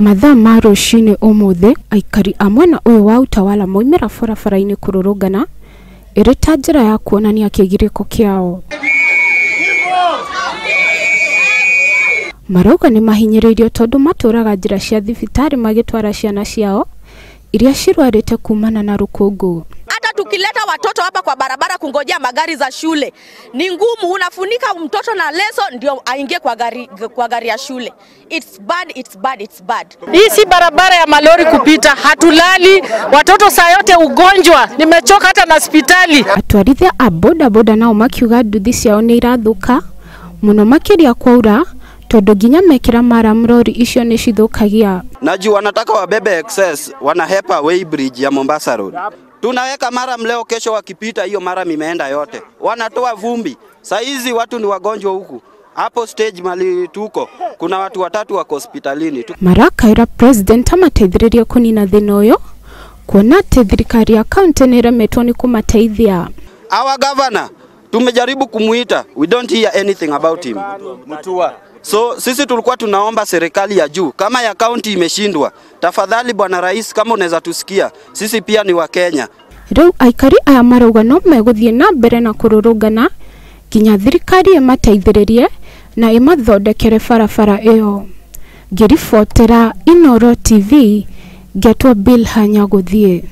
Mathaa ma rũcinĩ ũmũthĩ, aikari a mwena ũyũ wa Utawala moimĩra barabara-inĩ kũrũrũngana ĩrĩ ta njĩra ya kuonania kĩgirĩko kĩao. Marauga nĩ mahinyĩrĩirio tondũ matũraga njĩra cia thibitarĩ magĩtwara ciana ciao iria cirwarĩte kumana na rũkũngũ. Hata tukileta watoto hapa kwa barabara kungojea magari za shule ni ngumu, unafunika mtoto na leso ndio aingie kwa gari ya shule. It's bad, it's bad, it's bad. Hii si barabara ya malori kupita, hatulali, watoto saa yote ugonjwa, nimechoka hata na hospitali. Atwarithia a boda boda nao makiuga nduthi ciao nĩ irathuka muno makĩria kwaura tondu nginya mekĩra maramu rori icio nĩ cithũkagia. Na juu wanataka wabebe excess, wanahepa weighbridge ya Mombasa Road. Tunaweka maram leo, kesho wakipita hiyo maram imeenda yote. Wanatoa vumbi. Saa hizi watu ni wagonjwa huku. Hapo stage mali tuko kuna watu watatu wako hospitalini. Marakaira president amateithĩrĩrie kũnina thĩna ũyũ kuona atĩ thirikari ya kaunti nĩ ĩremetwo nĩ kũmateithia. Our governor tumejaribu kumuita, we don't hear anything about him. Mutua. So sisi tulikuwa tunaomba serikali ya juu, kama ya kaunti imeshindwa, tafadhali bwana rais, kama unaweza tusikia, sisi pia ni wa Kenya. Rĩu aikari aya marauga no megũthiĩ na mbere na kũrũrũngana nginya thirikari ĩmateithĩrĩrie na ĩmathondekere barabara ĩyo. Ngĩribotera Inooro TV, ngetwo Bill Hanya gũthiĩ.